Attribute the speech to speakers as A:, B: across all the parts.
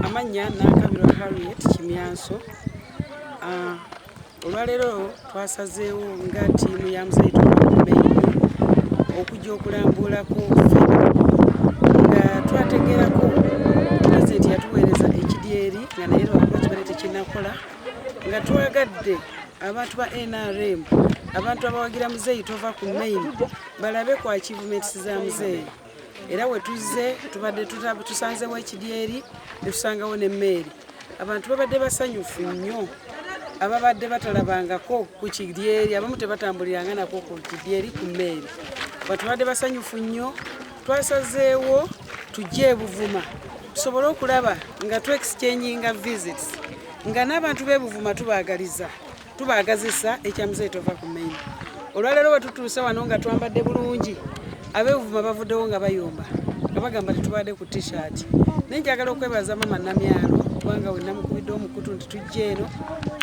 A: Amannya Nankabirwa Harriet Kimyanso. Olwaleero twasazeewo nga ttiimu ya Muzeeyi Tova okujja okulambuulako ffe nga twategeerako pulezidenti yatuweereza ekidyeri, nga naye lwakuba kibadde tekinnakola, nga twagadde abantu ba NRM, abantu abawagira Muzeeyi Tova ku Main, balabe ku achievements za Muzeeyi. Era we tuzze tubadde tusanzewo ekidyeri ne tusangawo n'emmeeri. Abantu babadde basanyufu nnyo, ababadde batalabangako ku kidyeri, abamu tebatambuliranga nako ku kidyeri, ku mmeeri. Abantu babadde basanyufu nnyo. Twasazeewo tujje ebuvuma tusobole okulaba nga twexchanginga visits, nga n'abantu b'ebuvuma tubaagaliza, tubaagazisa ekya Muzeeyi Tova ku Main. Olwaleero bwe tutuuse wano nga twambadde bulungi, ab'ebuvuma bavuddewo nga bayomba, nga bagamba tetubadde ku T-shirt. Naye njagala okwebaza Mama Namyalo, kubanga we namukubidde omukutu nti tujja eno,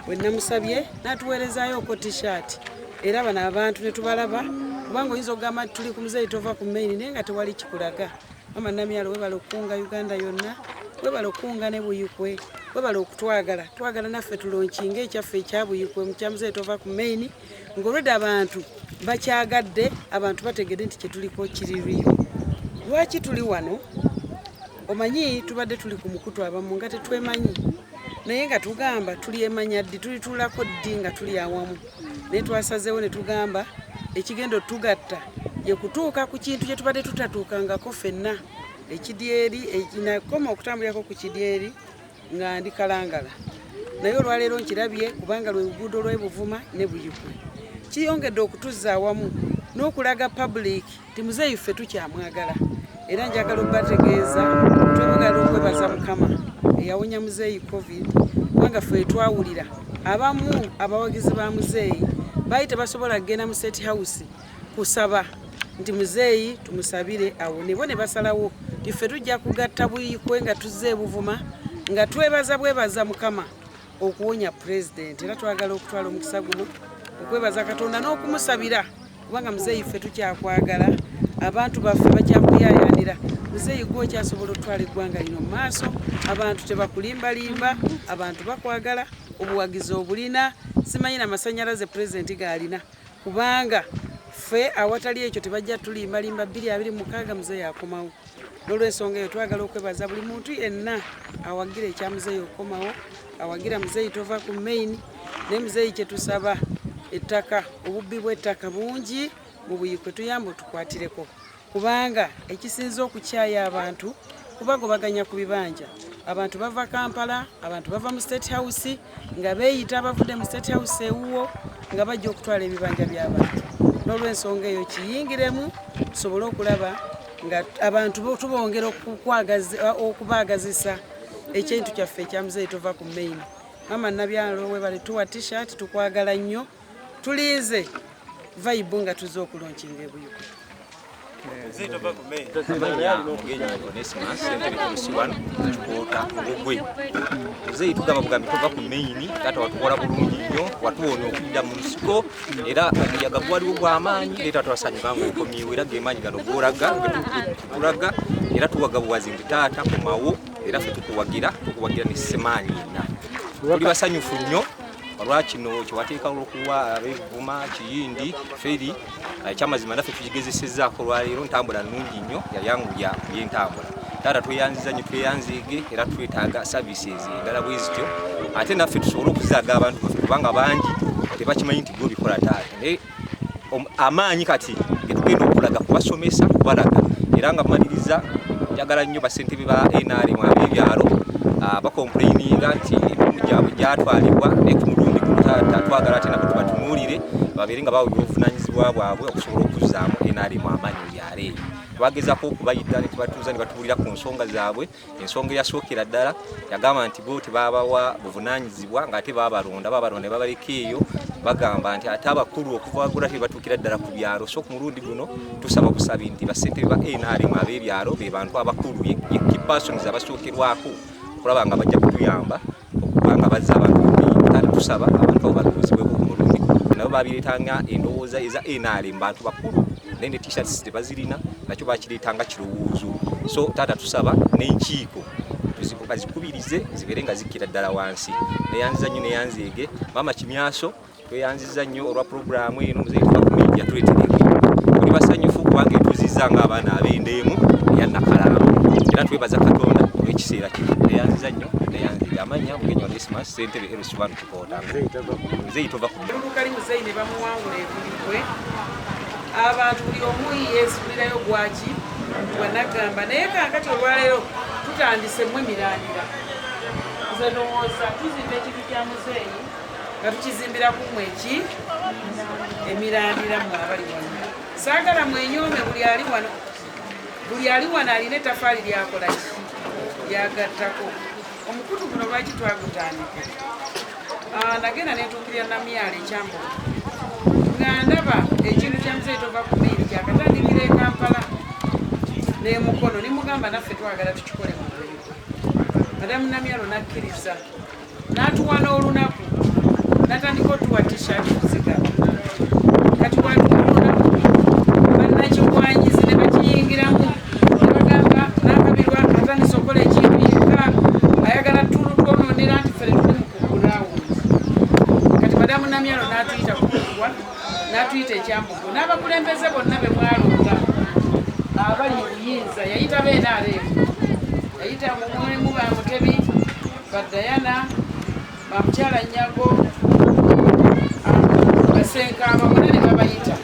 A: we namusabye n'atuweerezaayo oko T-shirt, era bano abantu ne tubalaba, kubanga oyinza okugamba nti tuli ku Muzeeyi Tova ku Main naye nga tewali kikulaga. Mama Namyalo, webale okukunga Uganda yonna, webale okukunga ne Buyikwe, webale okutwagala. Twagala naffe tulaunchinga ekyaffe ekya Buyikwe mu kya Muzeeyi Tova ku Main, ng'olwedde abantu bakyagadde, abantu bategedde nti kyetuliko kiri real. Lwaki tuli wano? Omanyi tubadde tuli ku mukutu, abamu nga tetwemanyi, naye nga tugamba tulyemanya ddi, tulituulako ddi nga tuli awamu? Naye twasazeewo ne tugamba ekigenda otugatta ye kutuuka ku kintu kye tubadde tutatuukangako ffenna, ekidyeri. Nakoma okutambulirako ku kidyeri nga ndi Kalangala, naye olwaleero nkirabye, kubanga lwe luguudo lw'ebuvuma ne Buyikwe. Kiyongedde okutuzza awamu n'okulaga public ti muzeeyi ffe tukyamwagala. Era njagala okubategeeza, twebagala okwebaza Mukama eyawonya muzeeyi COVID, kubanga ffe twawulira abamu abawagizi ba muzeeyi baali tebasobola kugenda mu State House kusaba nti muzeeyi tumusabire awone, bo ne basalawo ti ffe tujja kugatta Buyikwe nga tuzze ebuvuma, nga twebaza bwebaza Mukama okuwonya pulezidenti. Era twagala okutwala omukisa guno okwebaza Katonda n'okumusabira, kubanga muzeeyi ffe tukyakwagala, abantu baffe bakyakuyayanira. Muzeeyi, gwe okyasobola okutwala eggwanga lino mu maaso. Abantu tebakulimbalimba, abantu bakwagala, obuwagizi obulina. Simanyi namasanyalaze pulezidenti gaalina, kubanga ffe awatali ekyo tebajja tulimbalimba. 2026 muzeeyi akomawo. N'olwensonga eyo twagala okwebaza buli muntu yenna awagira ekya muzeeyi okukomawo, awagira muzeeyi Tova ku Main. Naye muzeeyi, kyetusaba, ettaka, obubbi bw'ettaka bungi mu Buyikwe, tuyambe otukwatireko, kubanga ekisinza okukyaya abantu kubagobaganya ku bibanja. Abantu bava Kampala, abantu bava mu State House, nga beeyita abavudde mu State House ewuwo, nga bajja okutwala ebibanja by'abantu. N'olwensonga eyo kiyingiremu, tusobole okulaba nga abantu tubongera okubaagazisa ekintu kyaffe ekya muzeeyi Tova ku Main. Mama Nabyalo, webale tuwa T-shirt, tukwagala nnyo. Tulinze vibe nga tuzze okulaunchinga ebuyikwe.
B: Amannya Mugenyi Onesimus, ssentebe LC1 Kikoota Ngogwe. Muzeeyi, tugamba bugambi tova ku main. Taata, watukola bulungi nnyo, watuwonya okudda mu nsiko, era omuyaga gwaliwo gw'amaanyi, naye taata twasanyuka nga okomyewo, era gemaanyi gano golaga getulaga, era tuwaga buwazi nti taata komawo, era ffe tukuwagira, tukuwagira ne semaanyi yenna. Tuli basanyufu nnyo olwakino kyewateeka olwokuwa ab'Ebuvuma Kiyindi ferry. Ekyamazima naffe tukigezesezzaako olwaleero, ntambula nnungi nnyo, yayanguya byentambula. Taata, tweyanziza nnyo, tweyanzeege, era twetaaga services endala bwe zityo, ate naffe tusobole okuzaaga abantu baffe, kubanga bangi tebakimanyi nti gwe obikola taata. Naye amaanyi kati getugenda okulaga kubasomesa, kubalaga. Era nga mmaliriza, njagala nnyo basentebe ba NRM ab'ebyalo bacomplaininga nti emirimu gyabwe gyatwalibwa, naye ku mulundi guno taata twagala ate nabo tubatunuulire, babeere nga bawe obuvunanyizibwa bwabwe okusobola okuzzaamu NRM amaanyi mu byalo eyo. Twagezaako okubayita ne tubatuuza ne batubuulira ku nsonga zaabwe. Ensonga eyasookera ddala yagamba nti bo tebabawa buvunaanyizibwa, ng'ate babalonda, babalonda ne babaleka eyo. Bagamba nti ate abakulu okuva waggulu ate batuukira ddala ku byalo. So ku mulundi guno tusaba busabi nti basentebe ba NRM ab'ebyalo be bantu abakulu, ye key persons abasookerwako okulaba nga bajja kutuyamba okuba nga bazza abantu ku. Tusaba abantu abo balowoozebweko ku mulundi guno. Nabo babireetanga endowooza eza NRM, bantu bakulu, naye ne T-shirts tebazirina, nakyo bakireetanga kirowoozo. So taata, tusaba n'enkiiko Bazikubirize zibeere nga zikkira ddala wansi. Neyanziza nnyo, neyanzeege maama Kimyaso, tweyanziza nnyo olwa puroguramu eno. Muzeeyi Tova ku Main yatuleetera ebintu, tuli basanyufu kubanga etuziza ng'abaana ab'endeemu eya Nakalambo, era twebaza Katonda olw'ekiseera kino. Neyanziza nnyo, neyanzeege. Amanya Mugenyi Onesmus, ssentebe LC1 Kikota. Muzeeyi Tova ku
A: Lukali muzeeyi ne bamuwangula ebuligwe abantu buli omu yeesulirayo gwaki gwanagamba. Naye kaakati olwaleero tutandise mmwe mirandira. Nze ndowooza tuzimba ekintu kya muzeeyi nga tukizimbira ku mmwe eki emirandira mmwe abali wano. Saagala mwenyoome, buli ali wano, buli ali wano alina ettafaali lyakola ki lyagattako. Omukutu guno lwaki twagutandika? Nagenda netuukirira Namyalo ekyambogo nga ndaba ekintu kya Muzeeyi Tova ku Main kyakatandikira e Kampala n'emukono, nimugamba naffe twagala tukikole mu Buikwe. Madamu Namyalo nakkiriza n'atuwa n'olunaku, natandika otuwa T-shirt kuzigaba. Kati bwatuwa olunaku, bannakigwanyizi ne bakiyingiramu ne bagamba Nankabirwa atandise okukola ekintu yekka, ayagala twononera nti ffe tuli mu ku ground. Kati madamu Namyalo n'atuyita kukugwa, n'atuyita ekyambugo n'abakulembeze bonna be mwalonda abali mu buyinza. Yayita BNRM, yayita mulimu ba Mutebi, ba Diana, ba mukyala Nyago, basenkaaba bonna ne babayita.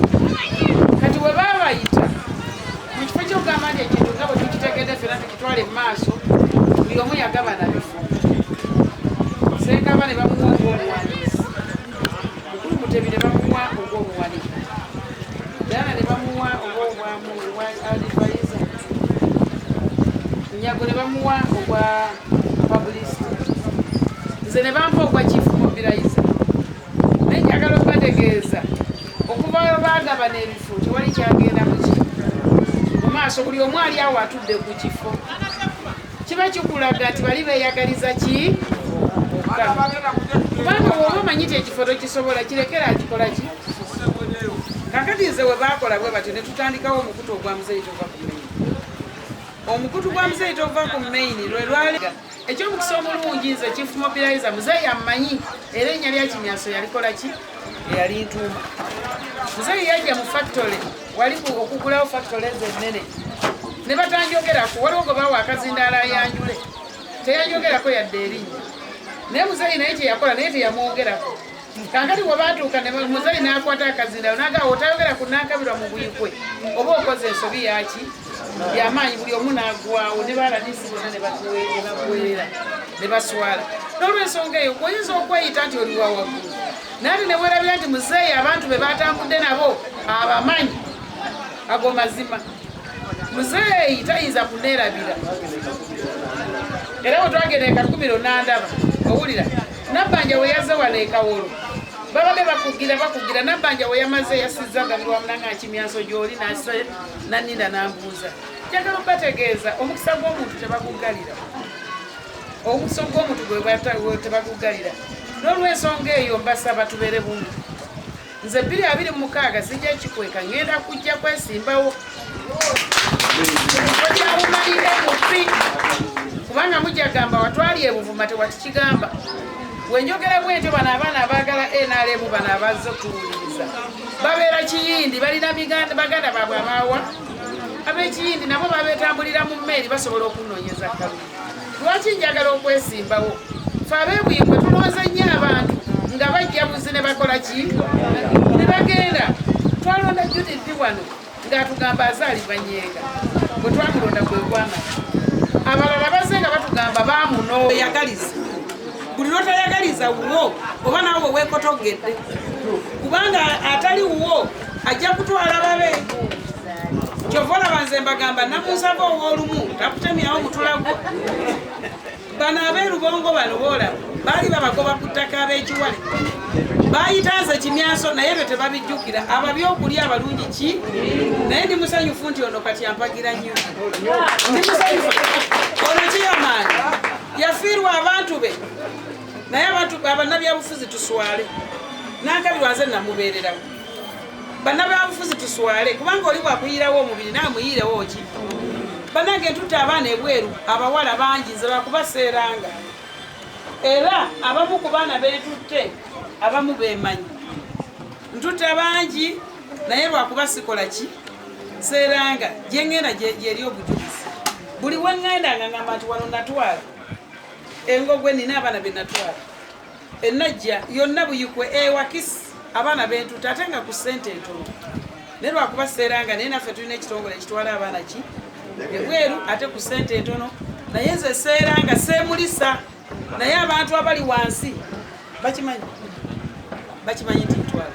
A: Kati we babayita, mu kifo kyokugamba nti ekintu nga bwe tukitegedde ffena tukitwale mu maaso, buli omu yagabana bifo. Senkaaba ne bamuwa ogw'omuwandiisi, mukulu Mutebi ne bamuwa ogw'omuwanika, Diana ne bamuwa ogw'obwamu advisor, Nyago ne bamuwa ogwa publicity, nze ne bampa ogwa chief mobilizer. Naye njagala okubategeeza, okuva we baagabana ebifo tewali kyagenda muki mu maaso. Buli omu ali awo atudde ku kifo kiba kikulaga nti bali beeyagaliza ki bokka, kubanga bw'oba omanyi nti ekifo tokisobola, kirekera akikola ki. Kakati nze we baakola bwe batyo ne tutandikawo omukutu ogwa Muzeeyi Tova ku Main. Omukutu gwa Muzeeyi Tova ku Main lwe lwali ekyomukisa omulungi. Nze chief mobilizer, muzeeyi ammanyi, era erinnya lya Kimyaso yalikola ki eyali ntuuma. Muzeeyi yajja mu factory wali okugulawo factory ezo ennene ne batanjogerako. Waliwo gwe bawa akazindaala ayanjule, teyanjogerako yadde erinnya. Naye muzeeyi naye kyeyakola naye teyamwogerako. Kaakati bwe baatuuka ne muzeeyi n'akwata akazindaalo n'agamba, "Otayogera ku Nankabirwa mu Buyikwe oba okoze ensobi yaki yamaanyi." Buli omu n'agwawo ne balanisi bonna ne bagwerera ne baswala. N'olwensonga eyo, oyinza okweyita nti oli wa waggulu, naye ate ne weerabira nti muzeeyi abantu be batambudde nabo abamanyi. Ago mazima, muzeeyi tayinza kuneerabira. Era bwe twagenda e Kakumiro n'andaba, owulira Nabbanja we yazze wano e Kawolo, babadde bakugira bakugira. Nabbanja we yamaze yasizza gabirwa munanga Kimyanso gy'oli nasa naninda nambuuza. Njagala obategeeza, omukisa gw'omuntu tebaguggalira, omukisa gw'omuntu gwe tebaguggalira. N'olwensonga eyo mbasaba tubeere bumu. Nze 2026 sijja kikweka, ngenda kujja kwesimbawo okyawumalire mupi, kubanga mujja gamba watwali ebuvuma tewatikigamba. Wenjogera bwentyo, bano abaana abaagala NRM, bano abazze otuwuliriza babeera Kiyindi, balina baganda baabwe abaawa ab'ekiyindi, nabo babetambulira mu mmeeri, basobola okunoonyeza kalulu. Lwaki njagala okwesimbawo? Fe ab'ebuyikwe tulonze nnyo abantu nga bajja buzi ne bakola ki ne bagenda. Twalonda Judith wano ng'atugamba azaalibwa Nyenga, bwe twamulonda gwe gwamala. Abalala bazze nga batugamba bamuno yagaliza. Buli lwotayagaliza wuwo oba naawe weekotogedde, kubanga atali wuwo ajja kutwala babe. Kyova olaba nze mbagamba namunsava ow'olumu takutemyawo mutulago. Bano ab'erubongo bano boolaba baali babagoba ku ttaka, ab'ekiwale bayita nze Kimyanso, naye ebyo tebabijjukira. Ababyokulya abalungi ki, naye ndi musanyufu nti ono kati ampagira nnyo. Ndi musanyufu ono kiyamaani yafiirwa abantu be, naye abantu bannabyabufuzi tuswale. Nankabirwa nze namubeererawo. Bannabyabufuzi tuswale, kubanga oli bwakuyirawo omubiri nawe muyiirewo ki. Bannange, ntutte abaana ebweru, abawala bangi, nze bakubaseeranga, era abamu ku baana beetutte abamu beemanyi. Ntutte bangi, naye lwakuba sikola ki, seeranga. Gyengenda gyeri obujulizi. Buli weŋŋenda nga ngamba nti wano natwala Engogwe, nina abaana be natwala Enajja yonna, Buyikwe, ewakisi, abaana bentutte ate nga ku ssente entono, naye lwakuba seeranga. Naye naffe tulina ekitongole ekitwala abaana ki ebweru ate ku ssente entono, naye nze seeranga, seemulisa. Naye abantu abali wansi bakimanyi, bakimanyi nti ntwala.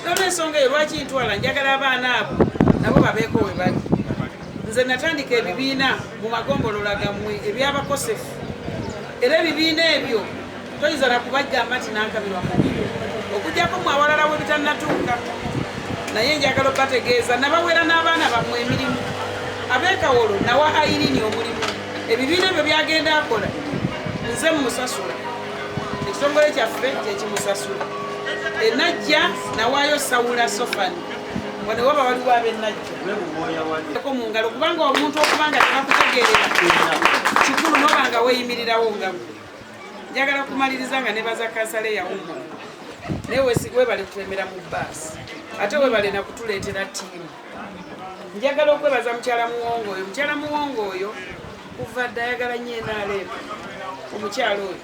A: Nolwensonga eyo lwaki ntwala, njagala abaana abo nabo babeeko we bali. Nze natandika ebibiina mu magombolola gammwe ebyabakosefu, era ebibiina ebyo toyinza nakubagamba nti Nankabirwa mubi, okugjako mu awalala we bitannatuuka. Naye njagala obategeeza, nabawera n'abaana bammwe emirimu. Ab'ekawolo nawa Airini omulimu. Ebibiina ebyo byagenda akola, nze mumusasula, ekitongole kyaffe kyekimusasula. Enajja nawaayo Sawula Sofani. Wano waba waliwo ab'enajja ko mu ngalo, kubanga omuntu okubanga tebakutegeerera kikulu, noba nga weeyimirirawo nga gwe. Njagala kumaliriza nga nebaza kansala eyawummula, naye webale kulemera mu baasi, ate webale nakutuleetera ttiimu. Njagala okwebaza mukyala Muwongo oyo. Mukyala Muwongo oyo kuva dda ayagala nnyo NRM. Omukyala oyo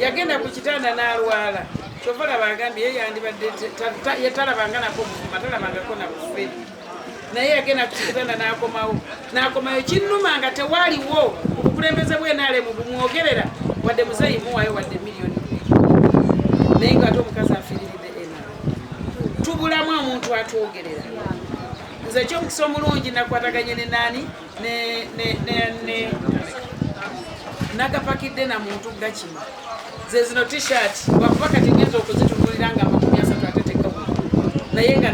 A: yagenda ku kitanda n'alwala, kyova laba agambye ye yandibadde ye talabanga nako buvuma, talabangako nabufe, naye yagenda ku kitanda n'akomawo, n'akomayo. Kinnuma nga tewaaliwo obukulembeze bw'NRM bumwogerera, wadde muzeeyi muwayo wadde miliyoni 2, naye nga ate omukazi afiiriridde NRM. Tubulamu omuntu atwogerera. Nze ekyomukisa omulungi nakwataganye ne naani ne nagapakidde na muntu gakima. Ze zino T-shirt, wakuba kati ngenza okuzitunulira nga 30 ate tekawa, naye nga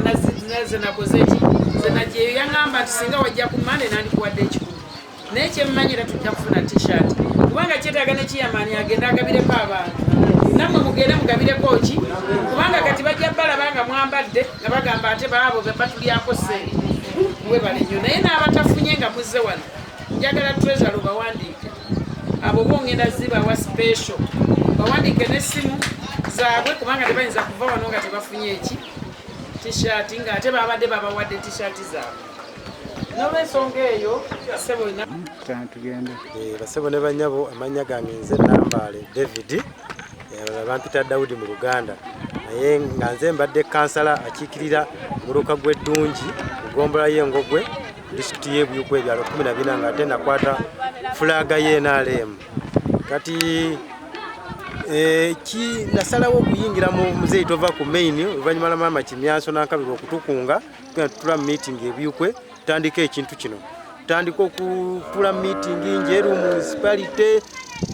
A: naze nakoze ki, nze najeyo. Yaŋŋamba nti singa wajja ku Mande nandikuwadde 100, naye kyemmanyi era tujja kufuna T-shirt, kubanga kyetaaga ne kiyamaani agenda agabireko abantu. Nammwe mugende mugabireko ki, kubanga kati bajja balaba nga mwambadde nga bagamba ate baabo be batulyako ssente. Webale nnyo. Naye n'abatafunye nga muzze wano, njagala treasurer bawandiike abo bongenda zibawa special, bawandiike n'essimu zaabwe, kubanga tebayinza kuva wano nga tebafunye eki T-shirt, ng'ate babadde babawadde T-shirt zaabwe. N'olwensonga eyo, ssebo.
C: Tugende.
D: Basebo ne banyabo, amannya gange nze Nambaale David, abalala bampita Dawudi mu Luganda, naye nga nze mbadde kansala akiikirira omuluka gw'Eddungi mu ggombolola y'Engogwe, disitulikiti y'e Buyikwe, ebyalo 14, nga ate nakwata fulaaga y'NRM. Kati nasalawo okuyingira mu Muzeeyi Tova ku Main oluvannyuma lwa Maama Kimyanso Nankabirwa okutukunga tugenda tutula mu meeting e Buyikwe, tutandika ekintu kino. Tutandika okutula mu meeting Njeru municipality,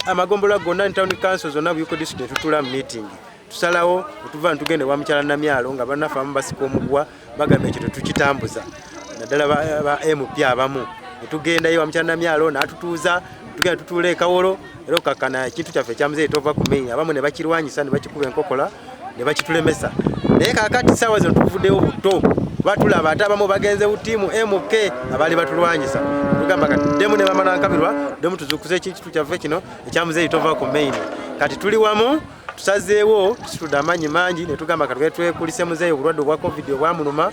D: amagombolola gonna ne town council zonna, Buyikwe district, ne tutula mu meeting, tusalawo otuva netugenda ewa mukyala Namyalo, nga bannaffe abamu basika omuguwa, bagamba ekyo tetukitambuza, naddala ba MP abamu. Netugendayo wa mukyala Namyalo n'atutuuza, tugenda tutuula ekawolo, era okakkana ekintu kyaffe ekya Muzeeyi Tova ku Main, abamu ne bakirwanyisa, ne bakikuba enkokola, ne bakitulemesa. Naye kakati saawa zino tuvuddeyo buto, batulaba ate abamu bagenze butiimu MK abaali batulwanyisa. Tugamba kati ddemu ne Mama Nankabirwa, ddemu tuzuukuze ekintu kyaffe kino ekya Muzeeyi Tova ku Main. Kati tuli wamu, tusazeewo, tusitudde amaanyi mangi ne tugamba kati twekulise muzeeyi obulwadde obwa COVID obwamuluma.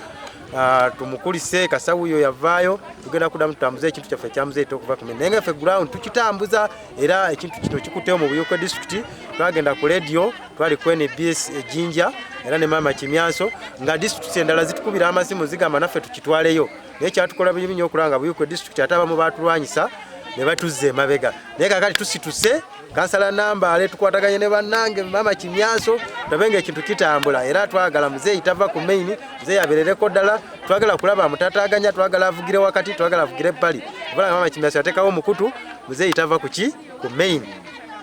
D: Tumukulise kasawuyo yavaayo, tugenda kuddamu tutambuze ekintu kyaffe ekya Muzeeyi Tokuva ku Main. Naye nga ffe ground tukitambuza, era ekintu kino kikuttewo mu Buyikwe district. Twagenda ku radio, twali ku NBS ejinja, era ne Maama Kimyanso, nga district endala zitukubira amasimu zigamba naffe tukitwaleyo, naye kyatukola bibi nnyo okulaba nga Buyikwe district ate abamu batulwanyisa ne batuzza emabega. Naye kakati tusituse, kansala Nambaale tukwataganye ne bannange Maama Kimyanso, tulabe nga ekintu kitambula. Era twagala Muzeeyi tava ku main, Muzeeyi abeerereko ddala. Twagala kulaba mutataganya, twagala avugire wakati, twagala avugire ebbali. Kubanga Maama Kimyanso yateekawo omukutu, Muzeeyi tava ku ki, ku main.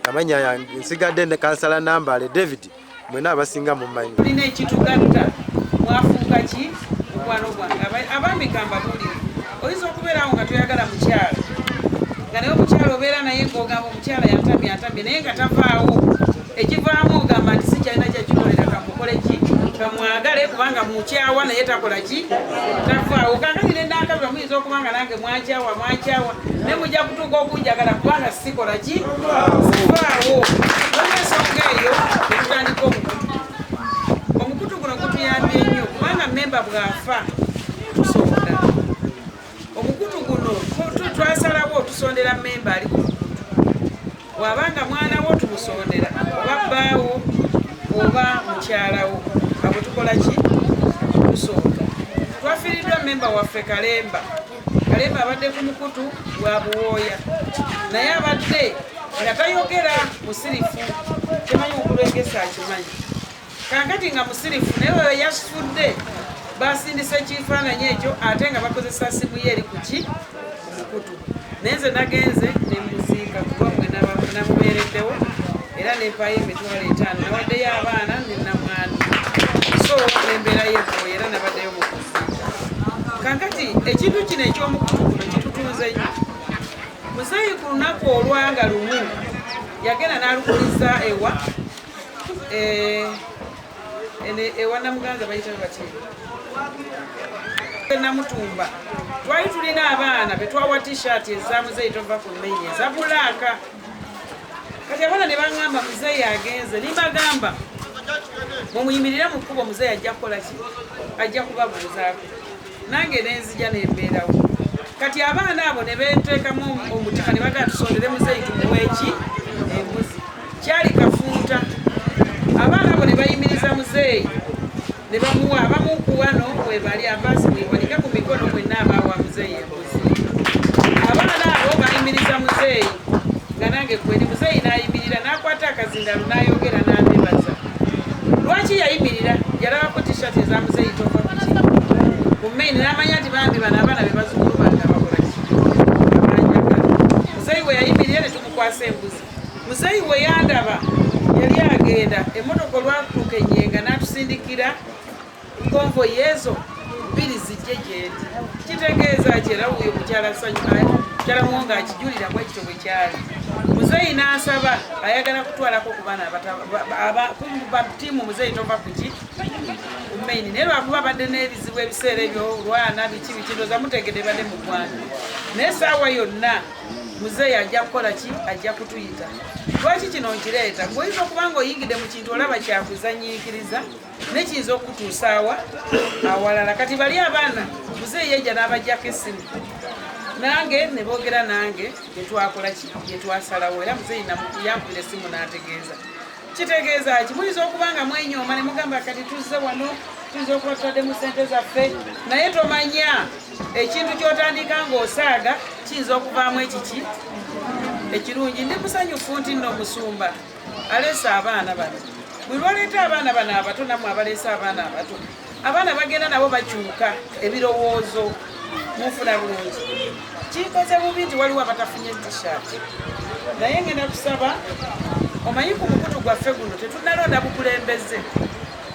D: Amanya nsigadde ne kansala Nambaale David, mwena abasinga mumanyi.
A: Tulina ekitugatta, mwafuuka ki mukwano gwange. Abaami kambabuulire, oyinza okubeerawo nga toyagala mukyala, nga naye omukyala obeera naye ng'ogamba omukyala yantamye, antamye, naye nga tavaawo. Ekivaamu ogamba nti sikyalina kyakikolera, kamukole ki, kamwagale. Kale kubanga mukyawa naye takola ki, tafaawo. Kaakati ne Nankabirwa muyinza okuba nga nange mwakyawa mwakyawa, naye mujja kutuuka okunjagala kubanga sikola ki, sifaawo. Olw'ensonga eyo tetutandika omukutu. Omukutu guno gutuyambye nnyo kubanga memba bw'afa tusonda. Omukutu guno twasalawo tusondera memba ali ku mukutu. Bw'abanga mwana wo tumusondera, oba bbaawo oba mukyalawo, abo tukola ki, tusonda. Twafiiriddwa memba waffe Kalemba. Kalemba abadde ku mukutu gwa Buwooya, naye abadde nga tayogera, musirifu. Temanyi mukulu Egesa akimanyi. Kaakati nga musirifu, naye oyo yasudde basindise ekifaananyi ekyo ate nga bakozesa simu ye eri kuki, ku mukutu. Naye nze nagenze nemuziika kuba mwe namubeereddewo era nempayo 50,000, nawaddeyo abaana nenamwana, so nembeera yebuwoya era nabaddeyo mu kuziika. Kaakati ekintu kino ekyomukutu guno kitutunze nnyo. Muzeeyi ku lunaku olwanga lumu yagenda n'alukuliza ewa ewa Namuganza, bayita bati Namutumba. Twali tulina abaana betwawa T-shirt eza Muzeeyi Tova ku Main eza black. Kati abaana ne baŋŋamba, "Muzeeyi agenze." Nimbagamba, "Mumuyimirire mu kkubo, muzeeyi ajja kukola ki, ajja kubabuuzaako." Nange nenzija nembeerawo. Kati abaana abo ne beteekamu omutima ne bagamba, "Tusondere muzeeyi tumuweeki embuzi." Kyali Kafuuta. Abaana abo ne bayimiriza muzeeyi ne bamuwa. Abamu ku wano webali abaasi, mwewanike ku mikono mwenna abaawa muzeeyi embuzi. Abaana abo bayimiriza muzeeyi nga nange kweni. Muzeeyi n'ayimirira n'akwata akazindalo n'ayogera n'abebaza. Lwaki yayimirira? Yalabako T-shirt eza Muzeeyi Tova kuki, ku Main, n'amanya nti bambi bano abaana be bazukulu bange abakola ki, abanjagala. Muzeeyi we yayimirira ne tumukwasa embuzi. Muzeeyi we yandaba yali agenda, emmotoka olwatuuka Enyenga n'atusindikira convoy ezo bbiri zijje gyendi. Kitegeeza ki? Era wuyo mukyala Sanyu, mukyala Muwonga akijulira bwekityo bwe kyali. Muzeeyi n'asaba ayagala kutwalako ku baana batiimu Muzeeyi Tova kuki, ku Main. Naye lwakuba abadde n'ebizibu ebiseera ebyo, lwana biki biki, ndooza mutegedde badde mu ggwanga. Naye essaawa yonna muzeeyi ajja kukola ki, ajja kutuyita. Lwaki kino nkireeta? Ng'oyinza okuba nga oyingidde mu kintu olaba kyakuzanyiikiriza, naye kiyinza okutuusa awa awalala. Kati bali abaana muzeeyi yejja n'abajjako essimu nange ne boogera nange, gyetwakola ki, gyetwasalawo. Era muzeeyi yankubira essimu n'ategeeza. Kitegeeza ki? Muyinza okuba nga mwenyooma ne mugamba, "Kati tuzze wano, tuyinza okuba tutaddemu sente zaffe," naye tomanya ekintu ky'otandika ng'osaaga kiyinza okuvaamu ekiki ekirungi. Ndi musanyufu nti nno omusumba aleese abaana bano. Buli lwaleeta abaana bano abato, nammwe abaleese abaana abato, abaana bagenda nabo bakyuka ebirowoozo. Munfuna bulungi? Kinkoze bubi nti waliwo abatafunye T-shirt, naye ngenda kusaba. Omanyi ku mukutu gwaffe guno tetunalonda bukulembeze.